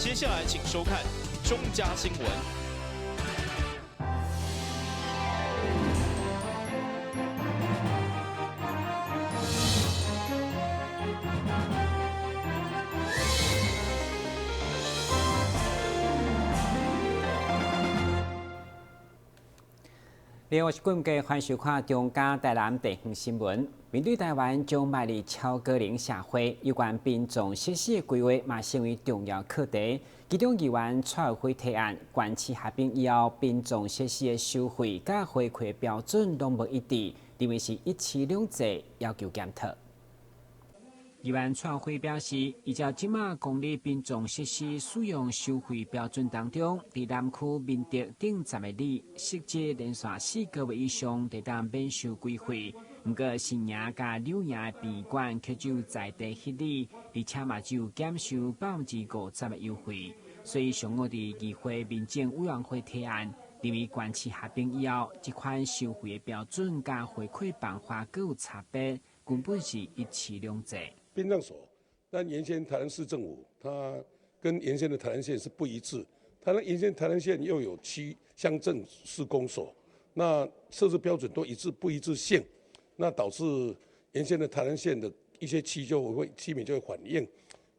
接下來請收看中嘉新聞。你好，我是冠傑，歡迎收看中嘉台南地方新聞。面對台灣將邁入超高齡社會，有關殯葬設施的規劃嘛成為重要課題。其中議員蔡有輝提案，縣市合併以後，殯葬設施的收費佮回饋標準攏無一致，認為是一市兩制，要求檢討。議員蔡有輝表示，依照這馬公立殯葬設施使用收費標準當中，佇南區民德頂十个里，實際連續4個月以上，就當免收規費。毋過新營佮柳營的殯儀館卻只有在地一里，而且嘛只有減收50%的優惠。所以上午佇議會民政委員會提案，認為縣市合併以後，這款收費的標準佮回饋辦法閣有差別，根本是一市兩制。殯葬所，但原先台南市政府，它跟原先的台南縣是不一致。台南原先台南縣又有區鄉鎮市公所，那設置標準都一致不一致性，那導致原先的台南縣的一些區就會區民就會反映，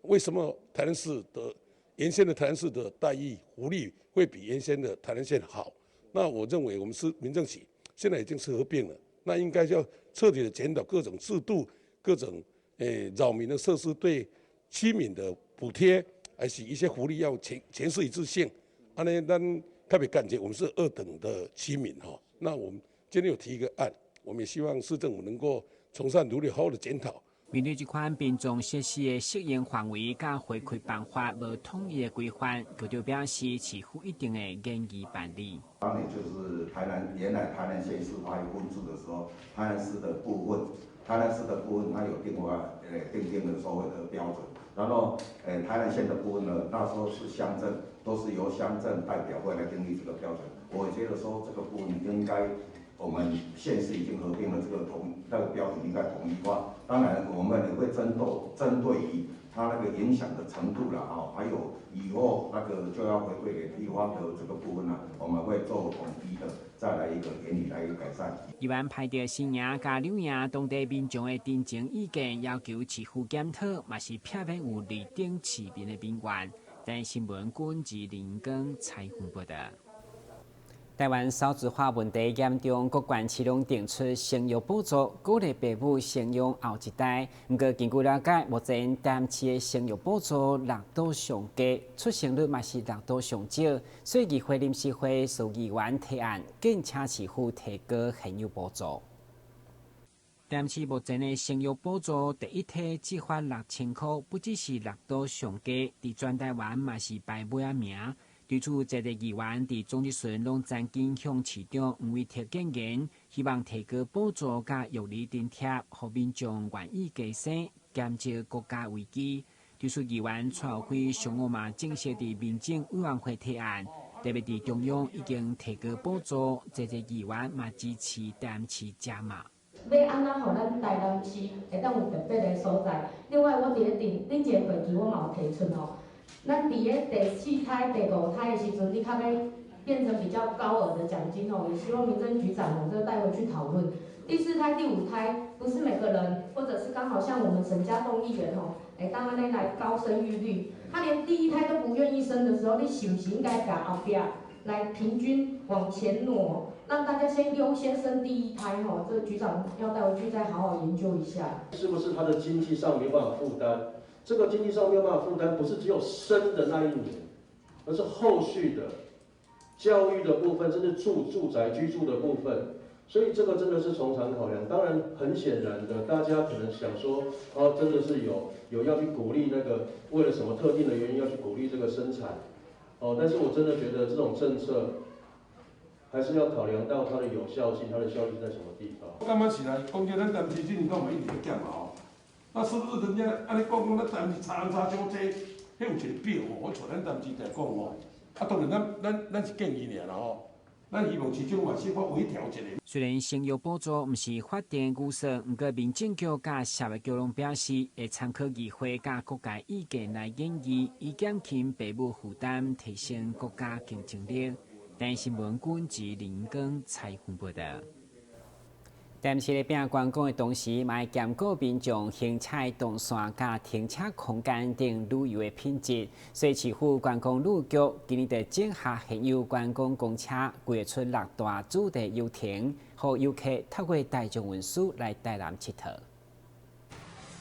為什麼台南市的原先的台南市的待遇福利會比原先的台南縣好？那我認為我們是民政局現在已經是合併了，那應該要徹底的檢討各種制度、各種。擾民的設施對區民的補貼，還是一些福利要全市一致性。按呢，咱特別感覺我們是二等的區民哈。那我們今天有提一個案，我們也希望市政府能夠從善如流，好好的檢討。面對這款殯葬設施的適用範圍佮回饋辦法無統一的規範，局長表示市府一定會研議辦理。當年就是台南原來台南縣市發分治的時候，台南市的部分。台南市的部分，它有定話，訂定的所謂的標準。然後，台南縣的部分呢，那時候是鄉鎮，都是由鄉鎮代表會來訂立這個標準。我覺得說這個部分應該，我們縣市已經合併了，這個統那個標準應該統一化。當然，我們也會針對於它那個影響的程度了啊，還有以後那個就要回饋給地方的這個部分呢，我們會做統一的。再來一個原理來改善。議員排著新營佮柳營當地民眾的陳情意見，要求市府檢討，嘛是避免有二等市民的民怨。但新聞軍自林光採訪報道。台灣少子化問題嚴重，各縣市攏定出生育補助，鼓勵爸母生養後一代。毋過根據了解，目前台南市的生育補助額度上低，出生率嘛是額度上少，所以議會臨時會授議員提案，建請市府提高現有補助。台南市目前的生育補助第一梯只發6000箍，不只是額度上低，佇全台灣嘛是排尾仔名。對此，在地議員佇總質詢攏曾經向市長黃維特建言，希望提高補助佮育兒津貼，予民眾願意加生，減少國家危機。對此，議員蔡有輝上午嘛正式佇民政委員會提案，特別佇中央已經提高補助，在地議員嘛支持台南市加碼。欲按怎予咱台南市會當有特別的所在？另外，我佇咧頂頂一个會期，我嘛有提出吼。咱佇咧第四胎、第五胎的時陣，你較欲變成比較高額的獎金哦，也希望民政局長哦，這個帶回去討論。第四胎、第五胎，不是每個人，或者是剛好像我們沈家棟議員吼，當按呢來高生育率，他連第一胎都不願意生的時候，你是毋是應該共後壁來平均往前挪，讓大家先優先生第一胎吼？這個局長要帶回去再好好研究一下。是不是他的經濟上沒辦法負擔？這個經濟上沒有辦法負擔，不是只有生的那一年，而是後續的教育的部分，甚至住宅居住的部分，所以這個真的是從長考量。當然，很顯然的，大家可能想說，哦，真的是有要去鼓勵那個，為了什麼特定的原因要去鼓勵這個生產，哦，但是我真的覺得這種政策還是要考量到它的有效性，它的效率在什麼地方。我感覺是來講這，咱台南市政府嘛一直咧減嘛吼。那是不是人家按呢講講，咱台南市差人差少濟？彼有一個表吼，我揣咱台南市來講吼。啊，當然咱是建議爾啦吼。咱希望市長嘛設法微調一下。雖然生育補助毋是法定預算，毋過民政局佮社會局攏表示會參考議會佮各界意見來研議，以減輕爸母負擔，提升國家競爭力。台視新聞軍之林光採訪報道。但是咧，拼觀光的同時，嘛會兼顧民眾行車的動線、佮停車空間等旅遊的品質。所以市府觀光旅局今年就整合現有觀光公車，規劃出六大主題遊程，予遊客透過大眾運輸來台南𨑨迌。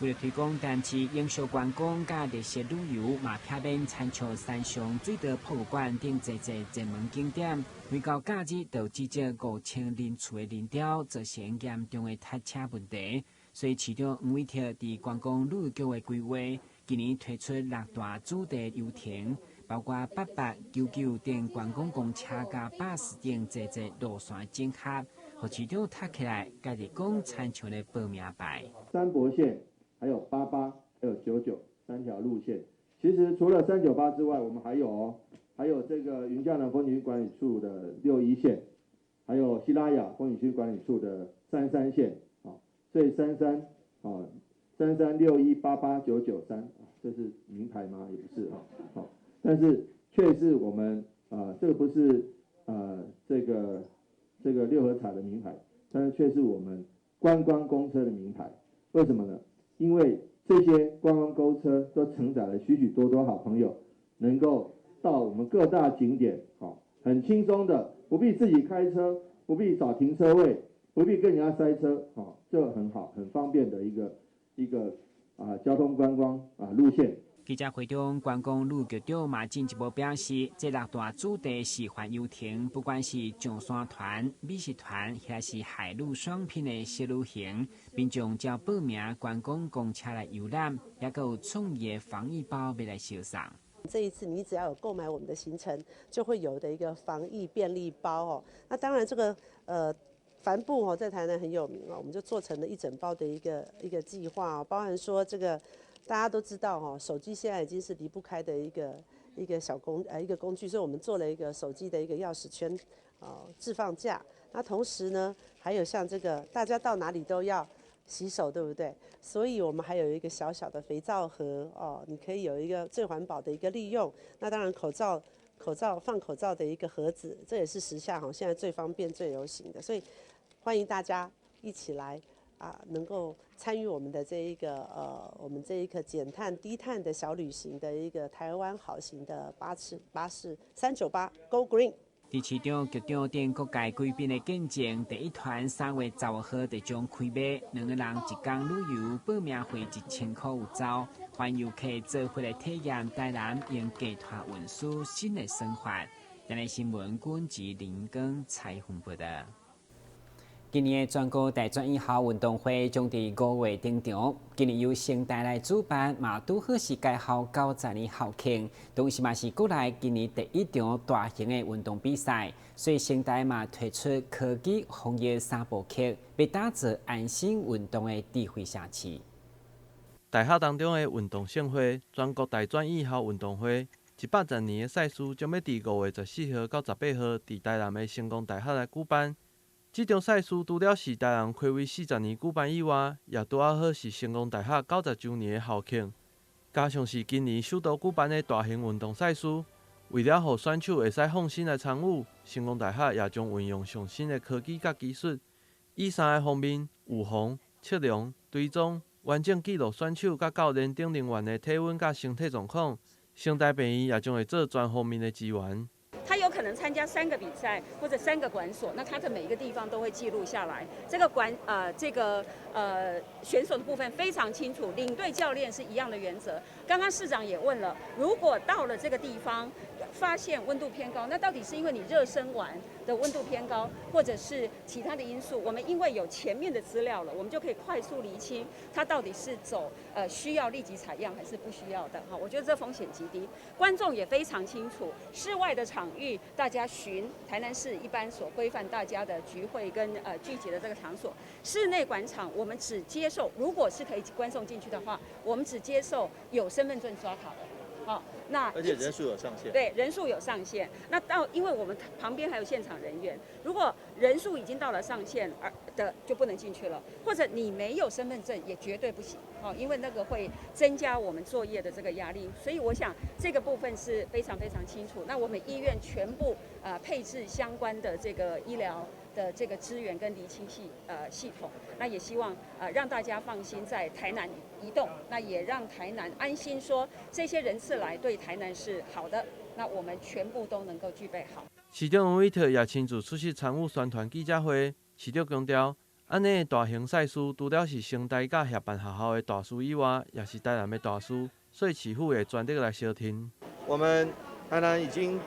為了推廣台南市永續觀光佮綠色旅遊，嘛避免親像山上水道博物館等濟濟熱門景點，每到假日就至少5000人次的人潮，造成嚴重的塞車問題。所以市長黃偉哲佇觀光旅局的規劃，今年推出六大主題遊程，包括88、99等觀光公車佮巴士等濟濟路線整合，予市長讀起來，家己講親像咧報名牌。三柏線。還有88，還有99三條路線。其實除了398之外，我們還有哦，還有這個雲嘉南風景區管理處的61線，還有西拉雅風景區管理處的33線。啊，所以33啊，336188993，這是名牌嗎？也不是啊，好，但是卻是我們啊，這個不是啊，這個六合彩的名牌，但是卻是我們觀光公車的名牌。為什麼呢？因為這些觀光公車都承載了許許多多好朋友，能夠到我們各大景點，好，很輕鬆的，不必自己開車，不必找停車位，不必跟人家塞車，好，這很好，很方便的一個啊交通觀光啊路線。記者會中，觀光旅局長嘛進一步表示，這六大主題示範遊程，不管是上山團、美食團，抑是海陸雙品的小旅行，民眾只要報名觀光公車來遊覽，抑閣有創意的防疫包欲來相送。這一次，你只要有購買我們的行程，就會有的一個防疫便利包哦。那當然，這個帆布哦，在台南很有名哦，我們就做成了一整包的一個計劃哦，包含說這個。大家都知道哈，手機現在已經是離不開的一個工具，所以我們做了一個手機的一個鑰匙圈，哦，置放架。那同時呢，還有像這個大家到哪裡都要洗手，對不對？所以我們還有一個小小的肥皂盒哦，你可以有一個最環保的一個利用。那當然口罩放口罩的一個盒子，這也是時下哈現在最方便最流行的，所以歡迎大家一起來。啊，能夠參與我們的這一個我們這一個減碳低碳的小旅行的一個台灣好行的巴士398 Go Green。佇市長、局長等各界貴賓的見證，第一團3月15號就將開賣，兩個人一工旅遊報名費1000塊有找，歡迎遊客做伙來體驗台南用低碳運輸新的生活。台視新聞軍之林光採訪報道。今年的全國大專院校運動會將佇5月登場。今年由成大來主辦，嘛拄好是該校90年校慶，同時嘛是國內今年第一場大型的運動比賽。所以成大嘛推出科技防疫三部曲，欲打造安心運動的智慧城市。大學當中的運動盛會——全國大專院校運動會，110年的賽事將欲佇5月14號到18號，佇台南的成功大學來舉辦。這場賽事除了是台南睽違40年舉辦以外，也拄仔好是成功大學90週年的校慶，加上是今年首度舉辦的大型運動賽事，為了予選手會使放心來參與，成功大學也將運用上新的科技佮技術，以三个方面：預防、測量、追蹤，完整記錄選手佮教練等人員的體溫佮身體狀況。成大病院也將會做全方面的支援。他有可能參加三個比賽或者三個館所，那他的每一個地方都會記錄下來。這個館呃，這個呃選手的部分非常清楚，領隊教練是一樣的原則。剛剛市長也問了，如果到了這個地方發現溫度偏高，那到底是因為你熱身完的溫度偏高，或者是其他的因素？我們因為有前面的資料了，我們就可以快速釐清他到底是走需要立即採樣還是不需要的。哈，我覺得這風險極低，觀眾也非常清楚，室外的場域大家循台南市一般所規範大家的聚會跟聚集的這個場所，室內館場我們只接受，如果是可以觀眾進去的話，我們只接受有身份證刷卡的。好，那而且人數有上限。對，人數有上限。那到，因為我們旁邊還有現場人員，如果人數已經到了上限而的就不能進去了，或者你沒有身份證也絕對不行。哦，因為那個會增加我們作業的這個壓力，所以我想這個部分是非常非常清楚。那我們醫院全部配置相關的這個醫療的這個資源跟釐清系統，那也希望讓大家放心在台南移動，那也讓台南安心說這些人次來對台南是好的，那我們全部都能夠具備好。市長王偉特也親自出席參與宣傳記者會，市長強調，按呢的大型賽事，除了是成大佮協辦學校的大事以外，也是台南的大事，所以市府會全力來相挺。我們台南已經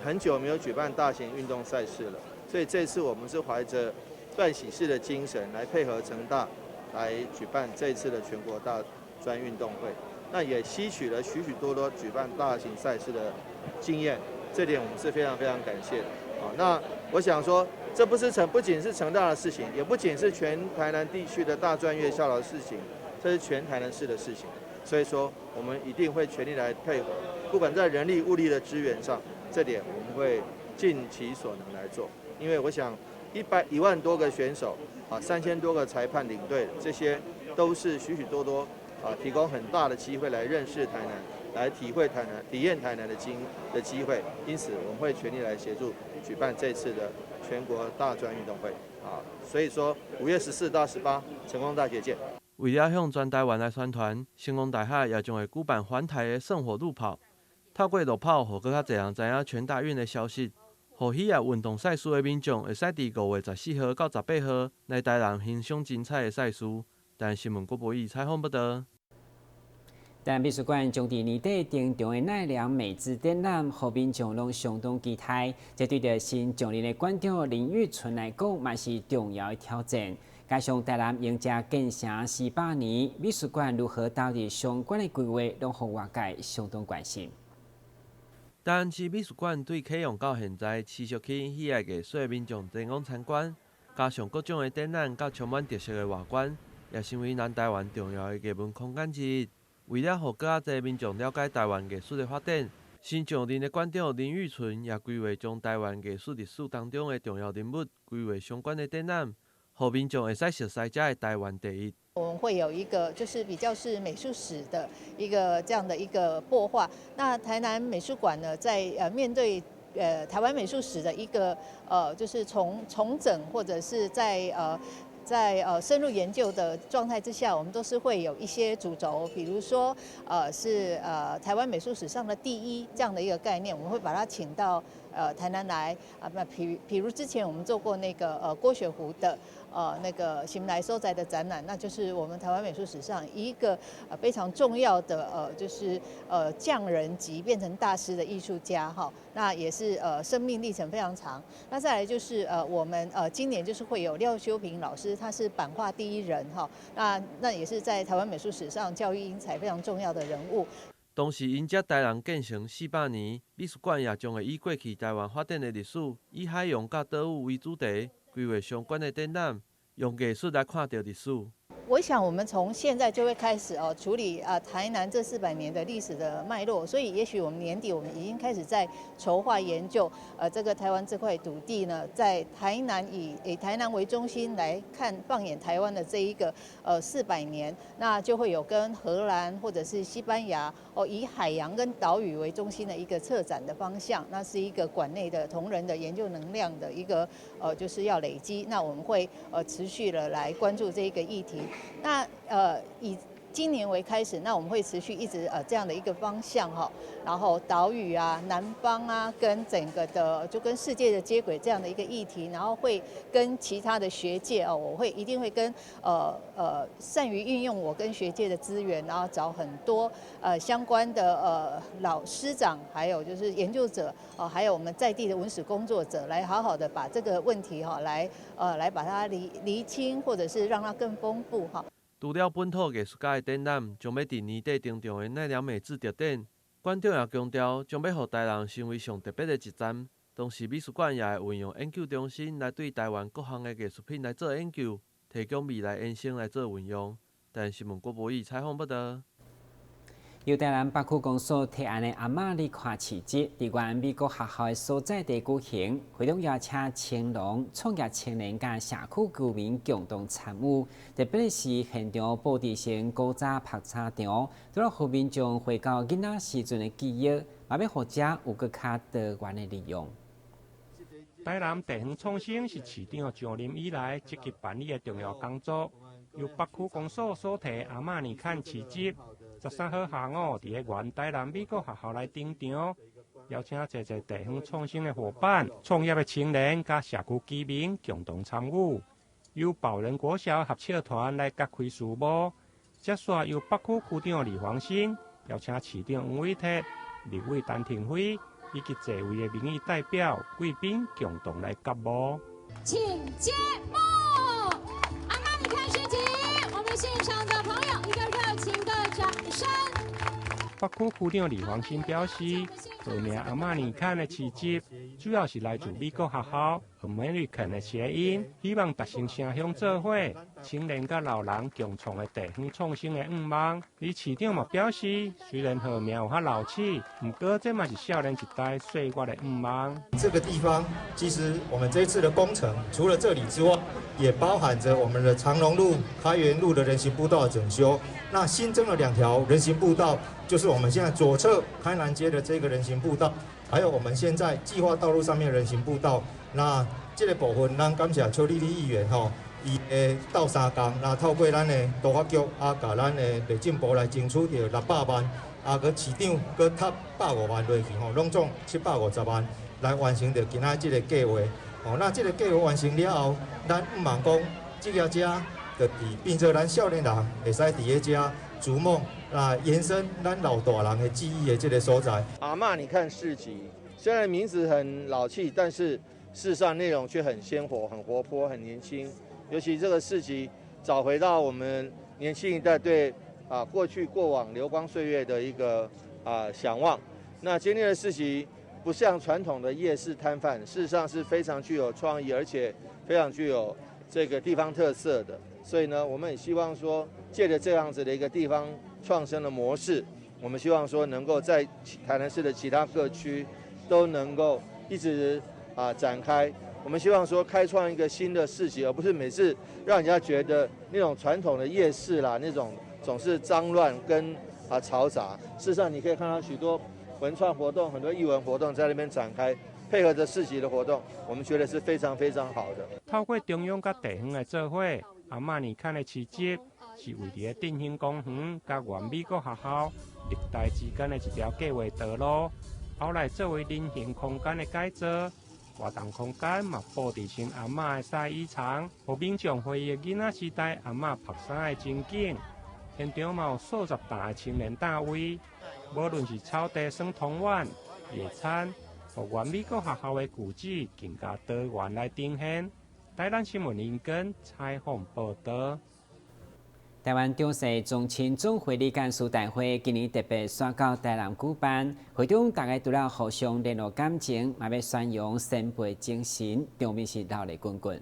很久沒有舉辦大型運動賽事了，所以這次我們是懷著辦喜事的精神來配合成大來舉辦這次的全國大專運動會。那也吸取了許許多多舉辦大型賽事的經驗，這點我們是非常非常感謝的。好，那我想說，這不僅是成大的事情，也不僅是全台南地區的大專院校的事情，這是全台南市的事情。所以說，我們一定會全力來配合，不管在人力物力的資源上，這點我們會盡其所能來做。因為我想，1萬多個選手啊，3000多個裁判領隊，這些都是許許多多啊，提供很大的機會來認識台南，來體會台南、體驗台南的機會。因此，我們會全力來協助舉辦這次的全國大專運動會啊。所以說，5月14到18，成功大學見。為了向全台灣來宣傳，成功大學也將會舉辦環台的聖火路跑，透過路跑，予閣較濟人知影全大運的消息，予喜愛運動賽事的民眾會使佇5月14號到18號來台南欣賞精彩的賽事。台南新聞郭博義採訪報導。台南美術館將佇年底登場的奈良美智展覽，予民眾攏相當期待。這對著新上任的館長林玉春來講，嘛是重要的挑戰。加上台南迎接建城400年，美術館如何投入相關的規劃，攏予外界相當關心。台南市美術館對啟用到現在，持續吸引喜愛藝術的民眾前往參觀，加上各種的展覽佮充滿特色的外觀，也成為南台灣重要的藝文空間之一。為了予閣較濟民眾了解台灣藝術的發展，新上任的館長林玉春也規劃將台灣藝術歷史當中的重要人物規劃相關的展覽，予民眾會使熟悉這的台灣第一。我們會有一個就是比較是美術史的一個這樣的一個擘畫。那台南美術館呢，在面對台灣美術史的一個就是重整或者是在深入研究的狀態之下，我們都是會有一些主軸，比如說是台灣美術史上的第一這樣的一個概念，我們會把它請到台南來啊。那譬如之前我們做過那個郭雪湖的那個心內所在的展覽，那就是我們台灣美術史上一個非常重要的就是匠人級變成大師的藝術家哈，那也是生命歷程非常長。那再來就是我們今年就是會有廖修平老師，他是版畫第一人哈，那也是在台灣美術史上教育英才非常重要的人物。同時，迎接台南建成400年，美術館也將會以過去台灣發展的歷史，以海洋佮島嶼為主題，規劃相關的展覽，用藝術來看著歷史。我想，我們從現在就會開始哦，處理啊台南這400年的歷史的脈絡，所以也許我們年底我們已經開始在籌劃研究，這個台灣這塊土地呢，在台南以台南為中心來看，放眼台灣的這一個400年，那就會有跟荷蘭或者是西班牙哦，以海洋跟島嶼為中心的一個策展的方向，那是一個館內的同仁的研究能量的一個就是要累積，那我們會持續的來關注這一個議題。那以今年為開始，那我們會持續一直這樣的一個方向哈，然後島嶼啊、南方啊，跟整個的就跟世界的接軌這樣的一個議題，然後會跟其他的學界哦，我會一定會跟善於運用我跟學界的資源，然後找很多相關的老師長，還有就是研究者哦，還有我們在地的文史工作者，來好好的把這個問題哈來把它釐清，或者是讓它更豐富哈。除了本土藝術家的展覽，將欲佇年底登場的奈良美智特展，館長也強調，將欲予台南成為上特別的一站。同時，美術館也會運用研究中心來對台灣各項的藝術品來做研究，提供未來延伸來做運用。台南新聞郭博義採訪報導。由台南北區公所提案的阿瑪尼看市集，佇原美國學校的所在地舉行，會中邀請青農、創業青年佮社區居民共同參與，特別是現場布置成古早曝衫場，除了予民眾回到囡仔時陣的記憶，嘛欲予遮有閣較多元的利用。台南地方創生是市長上任以來積極辦理的重要工作。由北區公所所提阿瑪尼崁市集，13號下午佇咧原台南美國學校來登場，邀請濟濟地方創生的夥伴、創業的青年佮社區居民共同參與。由寶仁國小合唱團來揭開序幕，接續由北區區長李黃新邀請市長黃偉哲、立委陳亭妃以及濟位的民意代表、貴賓共同來揭幕。請揭幕！阿瑪尼崁市集，我們現場的朋友一個熱情的掌聲。北區區長李黃新表示，號名阿瑪尼崁的市集，主要是來自美國學校 American 的諧音，希望達成城鄉做伙，青年佮老人共創的地方創生的願望。而市長嘛表示，雖然號名有較老氣，毋過這嘛是少年一代歲月的願望。這個地方其實我們這次的工程，除了這裡之外，也包含着我們的長榮路、開元路的人行步道整修。那新增了兩條人行步道，就是我們現在左側開南街的這個人行步道，還有我們現在計劃道路上面的人行步道。那這個部分，咱感謝邱麗麗議員吼，伊會鬥相共，那透過咱的都發局啊，共咱的內政部來爭取著600萬，啊，閣市長閣貼150萬落去吼，攏總750萬來完成著今仔這個計劃。哦，那這個計劃完成了後，咱向望講，這个遮就佇變做咱少年人會使佇咧遮逐夢，啊，延伸咱老大人的記憶的這個所在。阿瑪尼看市集，雖然名字很老氣，但是事實上內容卻很鮮活、很活潑、很年輕。尤其這個市集，找回到我們年輕一代對過去過往流光歲月的一個想望。那今天的市集不像傳統的夜市攤販，事實上是非常具有創意，而且非常具有這個地方特色的。所以呢，我們也希望說，借著這樣子的一個地方創生的模式，我們希望說能夠在台南市的其他各區都能夠一直展開。我們希望說開創一個新的市集，而不是每次讓人家覺得那種傳統的夜市啦，那種總是髒亂跟嘈雜。事實上，你可以看到許多文創活動、很多藝文活動在那邊展開，配合着市集的活動，我們覺得是非常非常好的。透過中央佮地方的做伙，阿瑪尼崁的市集是位佇咧振興公園佮原美國學校綠帶之間的一條計畫道路，後來作為人行空間的改造，活動空間嘛布置成阿嬤的曬衣場，予民眾回憶囡仔時代阿嬤曝衫的情景。現場嘛有數十檔的青年攤位，無論是草地耍湯圓、野餐，予原美國學校的舊址更加多元來呈現。台南新聞林根採訪報導。台灣張氏宗親總會理幹事大會今年特別選到台南舉辦，會中大家除了互相聯絡感情，嘛欲宣揚先輩精神，場面是熱鬧滾滾。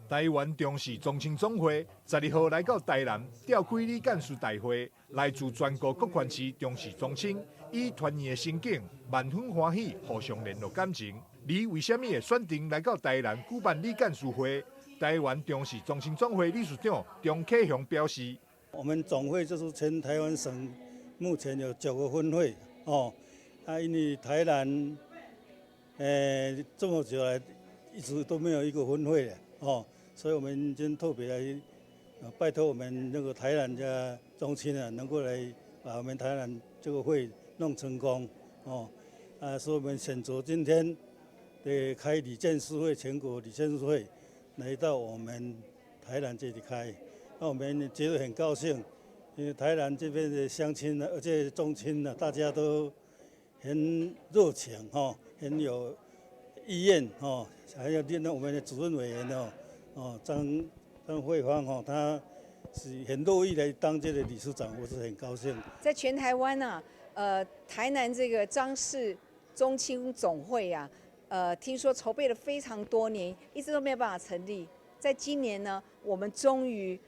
台灣張氏宗親總會12號來到台南召開理幹事大會，來自全國各縣市張氏宗親以團圓的心境，萬分歡喜，互相聯絡感情。你為啥物會選定來到台南舉辦理幹事會？台灣張氏宗親總會理事長張啟雄表示：我們總會就是全台灣省目前有9個分會哦，啊，因為台南，這麼久來一直都沒有一個分會的哦，所以我們今天特別來拜託我們那個台南的宗親啊，能夠來把我們台南這個會弄成功哦，啊，所以我們選擇今天的開理監事會，全國理監事會。來到我們台南這裡開，那我們覺得很高興，因為台南這邊的鄉親呢，而且宗親呢，大家都很熱情哈，很有意願哈，還有另外我們的主任委員哦，哦張慧芳哈，他是很樂意來當這個理事長，我是很高興。在全台灣呢，台南這個張氏宗親總會啊。聽說籌備了非常多年，一直都沒有辦法成立。在今年呢，我們終於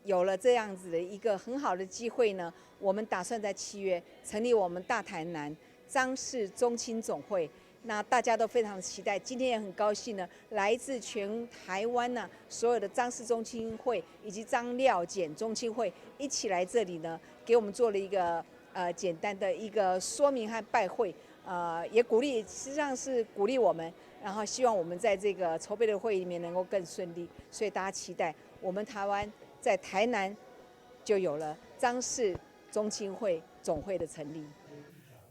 有了這樣子的一個很好的機會呢，我們打算在7月成立我們大台南張氏宗親總會。那大家都非常期待，今天也很高興呢，來自全台灣呢所有的張氏宗親會以及張廖簡宗親會一起來這裡呢，給我們做了一個簡單的一個說明和拜會，也鼓勵，實際上是鼓勵我們，然後希望我們在這個籌備的會議裡面能夠更順利，所以大家期待我們台灣在台南就有了張氏宗親會總會的成立。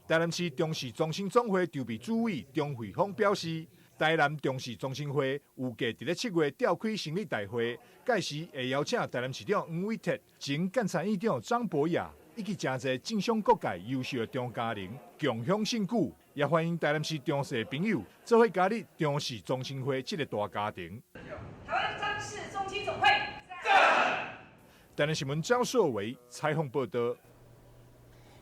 台南市張氏宗親總會籌備主委張惠芳表示，台南張氏宗親會預計佇咧7月召開成立大會，屆時會邀請台南市長黃偉哲、前監察院長張博雅以及誠濟政商各界優秀的張家人共享盛舉，也歡迎台南市張氏的朋友做伙加入張氏宗親會這個大家庭。台灣張氏宗親總會。台南新聞張碩維採訪報道。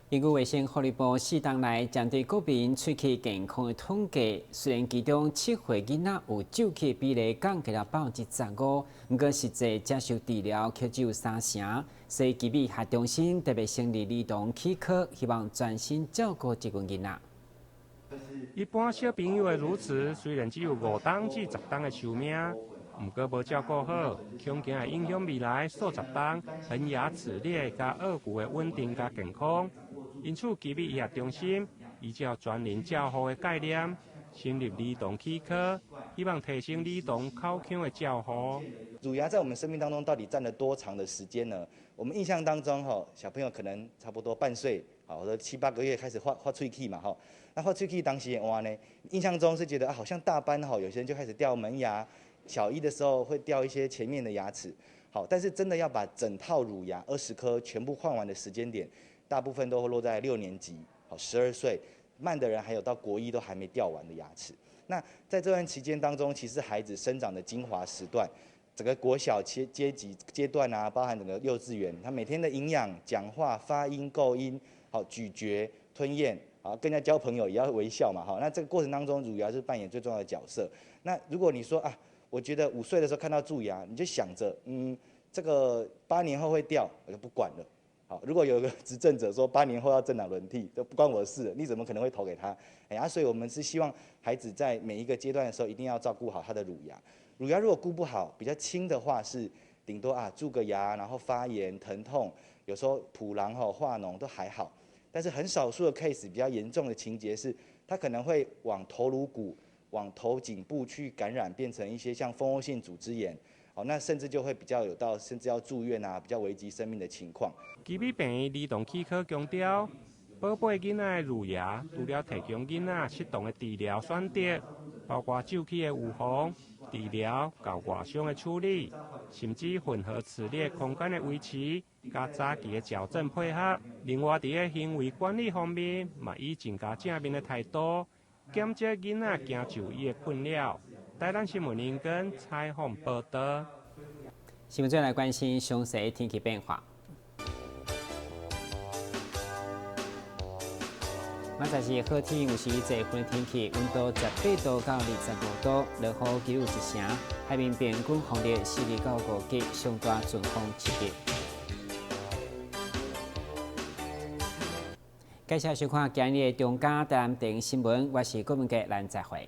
根據衛生福利部四冬來針對國民喙齒健康的統計，雖然其中7歲囡仔有蛀齒比例降低了15%，毋過實際接受治療卻只有3成。所以，奇美醫學中心特別成立兒童齒科，希望專心照顧這群囡仔。一般小朋友的乳齒雖然只有5冬至10冬的壽命，毋過無照顧好，恐驚會影響未來數十冬恆牙齒列佮顎骨的穩定佮健康。因此，奇美醫學中心依照專人照護的概念，成立兒童齒科，希望提升兒童口腔的照護。乳牙在我們生命當中到底佔了多長的時間呢？我們印象當中，吼，小朋友可能差不多半歲，好，或者七八個月開始發喙齒嘛，吼。那發喙齒當時換呢，印象中是覺得啊，好像大班吼，有些人就開始掉門牙，小一的時候會掉一些前面的牙齒，好，但是真的要把整套乳牙20顆全部換完的時間點，大部分都會落在六年級，好，12歲，慢的人還有到國一都還沒掉完的牙齒。那在這段期間當中，其實孩子生長的精華時段，整個國小階級階段啊，包含整個幼稚園，他每天的營養、講話、發音、構音，好，咀嚼、吞嚥，啊，跟人家交朋友也要微笑嘛，好，那這個過程當中，乳牙是扮演最重要的角色。那如果你說啊，我覺得5歲的時候看到蛀牙，你就想着，這個8年後會掉，我就不管了。好，如果有一個執政者說8年後要政黨輪替，都不關我的事，你怎麼可能會投給他？哎呀，所以我們是希望孩子在每一個階段的時候，一定要照顧好他的乳牙。乳牙如果顧不好，比較輕的話是頂多啊蛀個牙，然後發炎疼痛，有時候脯囊吼化膿都還好。但是很少數的 case 比較嚴重的情節是，他可能會往頭顱骨、往頭頸部去感染，變成一些像蜂窩性組織炎。好，那甚至就會比較有到甚至要住院啊，比較危及生命的情況。奇美病院兒童齒科強調，寶貝囡仔的乳牙，除了提供囡仔適當的治療選擇，包括蛀齒的預防、治療、佮外傷的處理，甚至混合齒列空間的維持，佮早期的矯正配合。另外，佇咧行為管理方面，嘛以更加正面的態度，減少囡仔驚就醫的困擾。台南新聞林根採訪報道。新聞再來關心詳細天氣變化。明仔是好天，有時濟雲天氣，溫度18度到25度，落雨幾率1成。海面平均風力4到5級，上大陣風7級。感謝收看今日的中嘉台南電新聞，我是郭文傑，咱再會。